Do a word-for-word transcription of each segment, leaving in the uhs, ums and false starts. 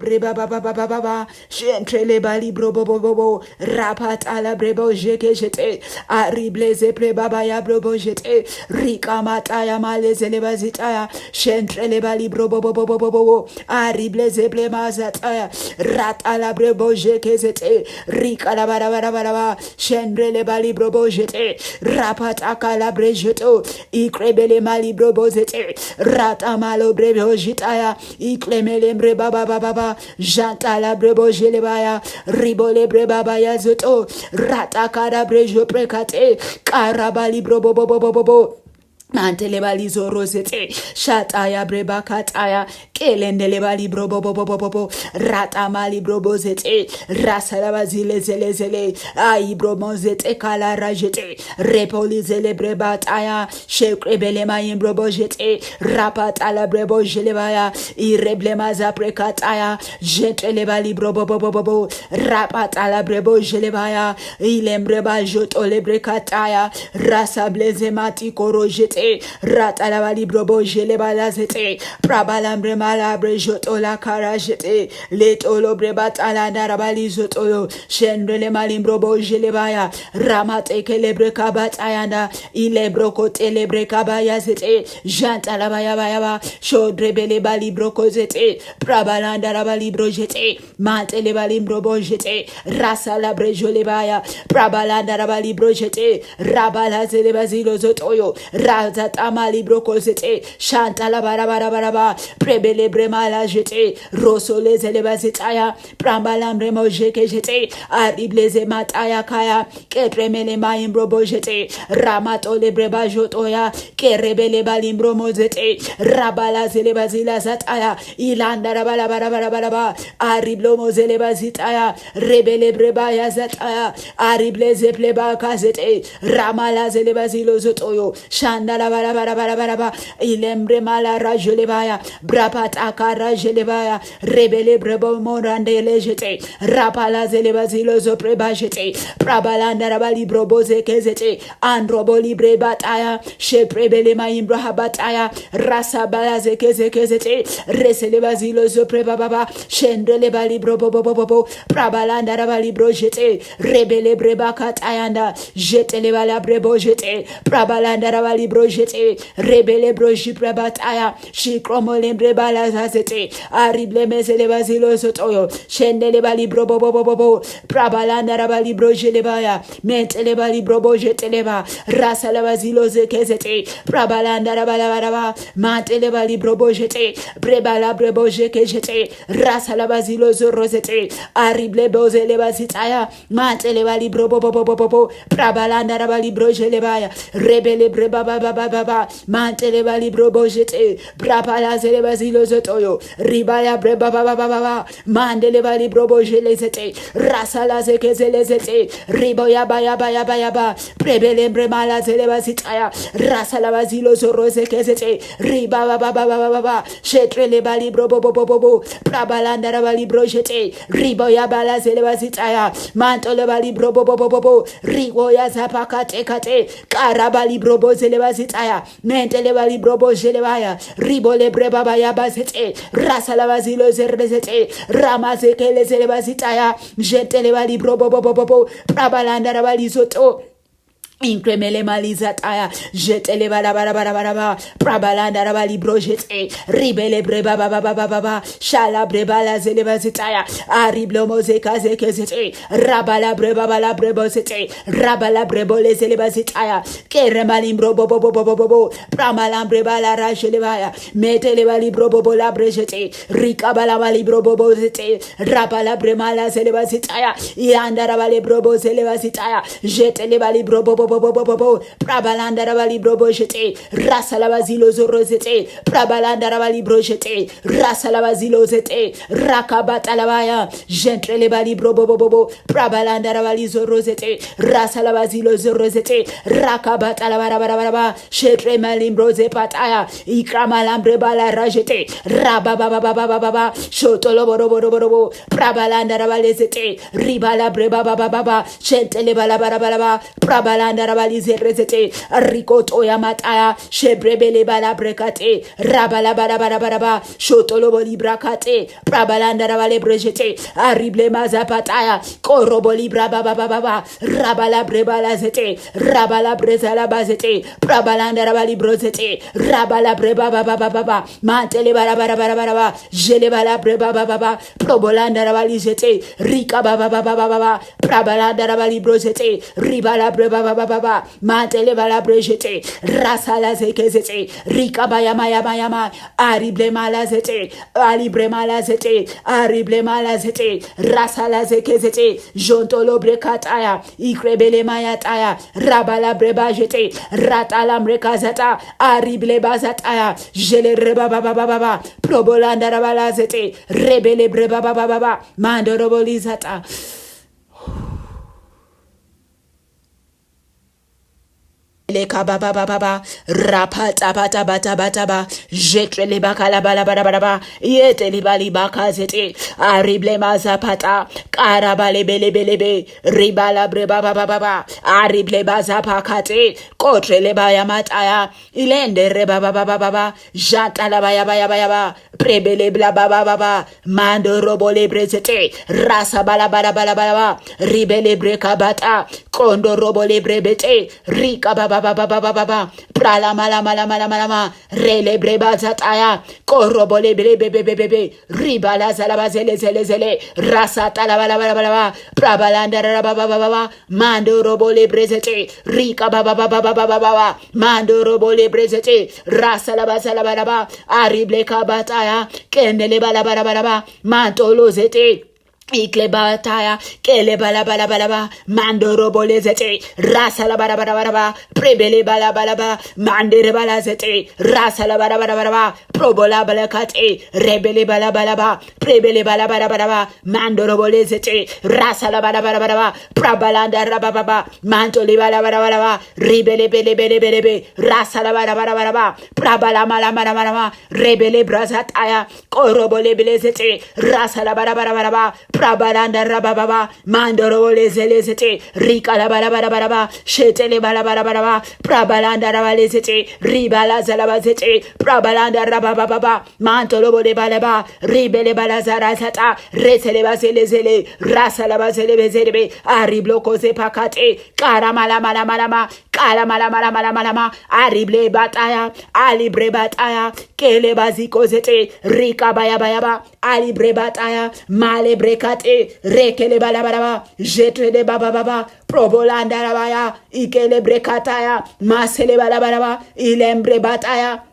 Re ba ba ba ba ba ba ba. Shentre le ba libro bo bo bo bo. Rapata la bre bo je ke jete. Arible ze pre ba ba ya bro bo jete. Rika mata ya male ze le ba zita ya. Shentre le ba libro bo bo bo bo bo bo bo. Arible ze ple ma zata ya. Rata la bre bo je ke zete. Rika la ba la ba la ba la ba. Shentre le ba libro bo jete. Rapata ka la bre jeto. Ikrebele ma libro bo zete. Rata ma lo bre bo jita ya. Iklemele mbre ba ba ba ba ba. Janta la bre bo jele ba ya. Ribole bre ba ba ya zoto. Rata kara bre jo prekate. Kara ba libro bo bo bo bo bo bo. Mantele ba lizo rozete. Shata ya bre ba kata ya. Kelendele ba libro bo bo bo bo bo bo. Rata ma libro bo zete. Rasa la ba zile zele zele. Ai bro mo zete kala rajete. Repoli zele bre ba taya. Shekrebele ma imbro bo jete. Rapata la bre bo jele ba ya. Ireble ma za prekata ya. Jete le ba libro bo bo bo bo bo. Rapata la bre bo jele ba ya. Ilembre ba joto le bre kata ya. Rasa bleze mati koro jete. Rata la ba libro bo jele ba la zete. Praba la mbre ma la bre joto la kara jete. Leto lo bre ba tala nda ra ba li joto yo. Shenre le ma limbro bo jele ba ya. Ramate kelebre kabat ayanda, ilebro kotelebre kabaya zete, janta la baya baya ba, shodrebele bali broko zete, prabalanda la bali bro jete, matele bali mbrobo jete, rasa la brejole baya, prabalanda la bali bro jete, rabala zele bazilo zotoyo, razatama libroko zete, shanta la bara bara bara ba, prebele bremala jete, rosole zele bazitaya, Prambala mremo jeke jete, aribleze mataya kaya, ketremele maimbrobo jete, ramato lebreba jotoya, kerebele balimbromo zete, rabala zeleba zila zataya, ilanda rabala bara bara bara ba, ariblomo zeleba zitaya, rebele breba ya zataya, aribleze pleba kazete, ramala zeleba zilo zotoyo, shandala bara bara bara bara ba, ilembre mala rajolebaya, brapata karajelebaya, Rebele brebo morandele jete. Rapala zeleba zilo zo preba jete. Prabalanda rabali brobo zeke zete. Androbo libre bataya. Sheprebele maimbro habataya. Rasa bala zeke zeke zete. Reseleba zilo zo preba baba. Shendele bali brobo bobo bobo. Prabalanda rabali bro jete. Rebele breba katayanda. Jetele bala brebo jete. Prabalanda rabali bro jete. Rebele bro jipre bataya. Shikromo lembre bala zazete. Arible mezele bazilo zotoyo. Shendele bali bro bo bo bo bo bo. Prabalanda rabali bro jelebaya. Mentele bali bro bo jeteleba. Rasa la bazilo zekezete. Prabalanda rabala baraba. Mantele bali bro bo jete. Prebala brebo jeke jete. Rasa la bazilo zorozete. Arible bozele bazitaya. Mantele bali bro bo bo bo bo bo bo. Prabalanda rabali bro jelebaya. Rebele bre ba ba ba ba ba ba. Mantele bali bro bo jete. Brabala zele bazilo zotoyo. Ribaya bre ba ba ba ba ba ba. Mandele bali bro bo jele zete. Rasa la zeke zele zete. Ribo ya ba ya ba ya ba ya ba. Prebele bre mala zele bazitaya. Rasa la bazilo zoro zeke zete. Riba ba ba ba ba ba ba ba. Shetre le bali bro bo bo bo bo bo. Prabalanda rabali bro jete. Ribo ya bala zele bazitaya. Manto le bali bro bo bo bo bo bo. Rigo ya zapa kate kate. Karaba libro bo zele bazitaya. Mente le bali bro bo jele baya. Ribo le bre baba ya bazete. Rasa la bazilo zere zete. Rama zeke le zele bazitaya. Jente le bali bro bo bo bo bo bo. Prabalanda rabali zoto. Incremele maliza taya. Jetele bara bara bara bara ba. Prabalanda rabali bro jete. Ribele bre ba ba ba ba ba ba ba. Shala bre bala zele bazitaya. Ariblo moze kaze kezete. Rabala bre ba bala bre bo zete. Rabala bre bo le zele bazitaya. Kere malimbro bo bo bo bo bo bo bo. Pramalambre bala rajele baya. Metele bali bro bo bo la bre jete. Rika bala bali bro bo bo zete. Rabala bre mala zele bazitaya. Ianda rabale bro bo zele bazitaya. Jetele bali bro bo bo bo bo bo bo bo. Prabalanda rabali bro bo jete. Rasa la bazilo zoro zete. Prabalanda rabali bro jete. Rasa la bazilo zete. Rakabata la baya. Jentre le bali bro bo bo bo bo. Prabalanda rabali zoro zete. Rasa la bazilo zoro zete. Rakabata la bara bara bara ba. Shetre malimbro ze pataya. Ikramalambre bala rajete. Raba ba ba ba ba ba ba ba. Shotolo boro boro boro bo. Prabalanda rabale zete. Ribala bre ba ba ba ba ba. Shentele bala bara bara ba. Prabalanda Darabali zerezete, rikoto ya mataya, shebrebele bala brekate, rabala bara bara bara ba, shotolo boli brakate, prabalanda rabale brejete, arible maza pataya, koroboli braba baba baba, rabala brebala zete, rabala brezala bazete, prabalanda rabali brozete, rabala breba baba baba baba, mantele bara bara bara bara ba, jele bala breba baba baba, probolanda rabali zete, rika baba baba baba baba, prabalanda rabali brozete, ribala breba baba baba, mantele bala brejete, rasa la zeke zete, rika baya maya maya ma, arible mala zete, arible mala zete, arible mala zete, rasa la zeke zete, jontolo brekataya, ikrebele maya taya, rabala breba jete, ratala mreka zata, arible bazataya, jele reba baba baba baba, probolanda rabala zete, rebele breba baba baba, mandoro boli zata. Leka baba baba baba, rapa taba taba taba taba, jetre le baka la bala bala bala ba, yete le bali baka zete, arible maza pata, kara bale bele bele be, ribala bre baba baba baba, arible baza pakate, kotre le baya mataya, ilende re baba baba baba, jata la baya baya baya ba, prebele bla baba baba, mando robo le brezete, rasa bala bala bala bala ba, ribele bre kabata, kondo robo le brebete, rika baba baba baba baba, prala mala mala mala mala ma, rele bre bazataya, korobo le bre be be be be be, riba la zala bazele zele zele, rasa tala bala bala bala ba, prabalanda raba baba baba, mando robo le brezete, rika baba baba baba baba, mando robo le brezete, rasa la basa la bala ba, arible kabataya, kendele bala bala bala ba, manto lo zete. Ikle bataya, kele bala bala bala ba, mando robo le zete, rasa la bala bala bala ba, prebele bala bala ba, mandere bala zete, rasa la bala bala bala ba, probola bala kate, rebele bala bala ba, prebele bala bala bala ba, mando robo le zete, rasa la bala bala bala ba, prabalanda raba baba, manto le bala bala bala ba, ribele bele bele bele be, rasa la bala bala bala ba, prabala mala mala mala ma, rebele braza taya, korobo le bele zete, rasa la bala bala bala ba, prabalanda raba baba, mando robo le zele zete, rika la bala bala bala ba, shete le bala bala bala ba, prabalanda raba le zete, riba la zala ba zete, prabalanda raba baba ba, manto lobo le bala ba, ribe le bala zara zata, rese le ba zele zele, rasa la ba zele be zele be, ari bloko ze pakate, kara mala mala mala ma, kara mala mala mala mala ma, ari ble bataya, ali bre bataya, kele baziko zete, rika baya baya ba, ali bre bataya, male bre kate, rekele bala bala ba, jetre de baba baba, probolanda rabaya, ikele bre kataya, masele bala bala ba, ilembre bataya.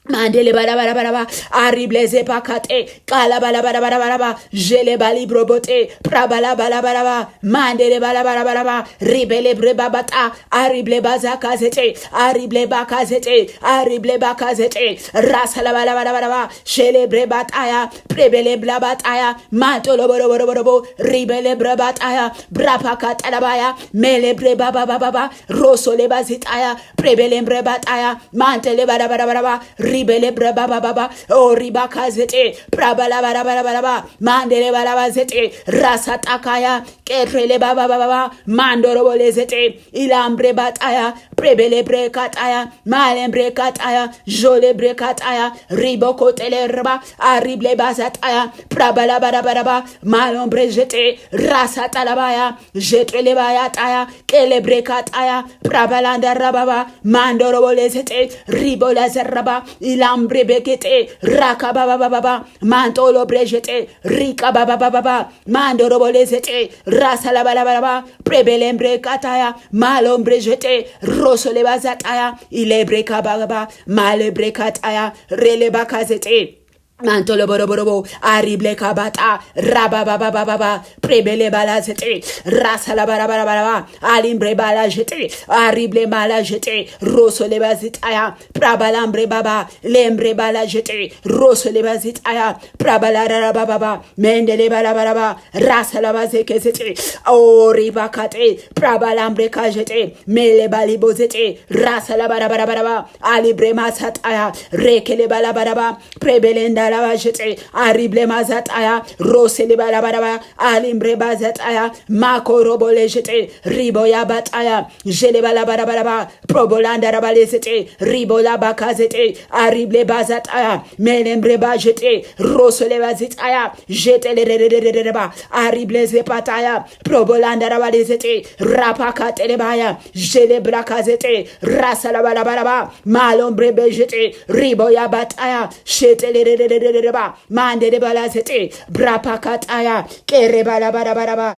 Mandele bara bara bara ba, arible ze pakate, kala bara bara bara bara ba, jele bali brobote, prabala bara bara ba, mandele bara bara bara ba, ribele bre babata, arible baza kazete, arible bakazete, arible bakazete, rasa la bara bara bara ba, shele bre bataya, prebele bla bataya, matolo boro boro boro bo, ribele bre bataya, brapa katalabaya, mele bre baba baba ba, rosole bazitaya, prebele bre bataya, mantele bara bara bara ba, ribele bre baba baba, o riba kazete, prabala bara bara bara ba, mandele bara bazete, rasa takaya, ketrele baba baba ba, mandoro bole zete, ilambre bataya, prebele bre kataya, malembre kataya, jolebre kataya, riboko tele reba, arible bazataya, prabala bara bara ba, malombre jete, rasa talabaya, jetrele baya taya, kelebre kataya, prabalanda rababa, mandoro bolezete, ribola zaraba, ilambre bekete, raka baba baba ba, mantolo brejete, rika baba baba ba, mandoro bolezete, rasa la bala bala ba, prebelembre kataya, malombre jete, rosole bazataya, ilebre kababa, malebre kataya, rele bakazete. Mantolo boro boro bo, arible kabata, raba baba baba ba, prebele bala zete, rasa la bara bara bara ba, alimbre bala jete, arible mala jete, rosole bazitaya, prabalambre baba, lembre bala jete, rosole bazitaya, prabala rara baba ba, mendele bara bara ba, rasa la bazeke zete, ori bakate, prabalambre kajete, mele bali bozete, rasa la bara bara bara ba, alibre masataya, rekele bala bara ba, prebele nda Bajete, arible mazataya, rosele balabaraba, alimbre bazataya, makorobo lejete, ribo ya bataya, jele balabarabaraba, probolanda rabalezete, ribo la bakazete, arible bazataya, melembre bajete, rosele bazitaya, jete lerererereba, arible zepataya, probolanda rabalezete, rapaka telebaya, jele brakazete, rasa labalabaraba, malombre bejete, ribo ya bataya, shete lerererereba, mandere balazete, brapakataya, kere balabarabaraba.